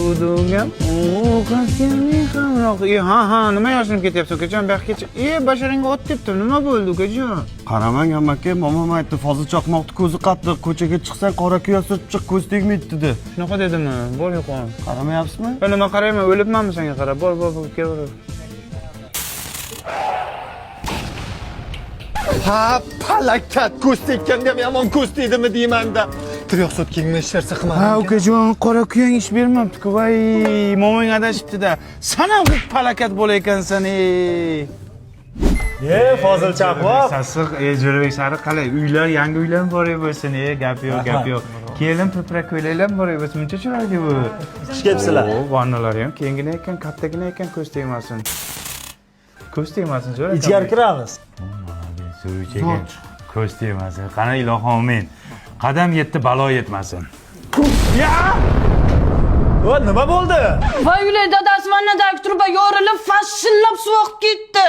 Suvdugam hamroh. E, ha, ha, nima yoshinib ketyapsiz, ukajon? Bu yoqqa kecha. E, basharangga ot tepdim. Nima bo'ldi, ukajon? Qaramang, amaki, momam aytdi, Fozil chaqmoqni ko'zi qattiq, ko'chaga chiqsang qora kuya surtib chiq, ko'z tegmaydi dedi. Shunaqa dedimi? Bor, yo'qol. Qaramayapsizmi? Ben nima qarayman, o'libmanmi senga qarab? Bor, bor, bor, kel. Ha, palakat ko'z tekkanda ham yomon ko'z tegdimi deymanda. Tiroq sotkingmi hech narsa qilmadim. Ha, ukajon, qora kuyang ish bermabdi-ku. Voy, momang adashibdi-da. San ham palakat bola ekansan, ey. E, Fozil chaqmoq. Sasiq, ey, Jo'rabek sariq qalay? Uylar, yangi uylar muborak bo'lsin, ey, gap yo'q, gap yo'q. Kelin pirpirak ko'ylaklar muborak bo'lsin, muncha chiroyli bu. Xush kelibsizlar. Oo, vannalari ham kenggina ekan, kattagina ekan, ko'z tegmasin. Ko'z tegmasin, zo'r ekan. Ichkari kiramiz. Suvchi ekan. Ko'z tegmasin. Qani ilohi omin. Qadam yetdi, balo yetmasin. Va nima bo'ldi? Voy, ular dadasi vannadagi truba yorilib, fashillab suv oqib ketdi.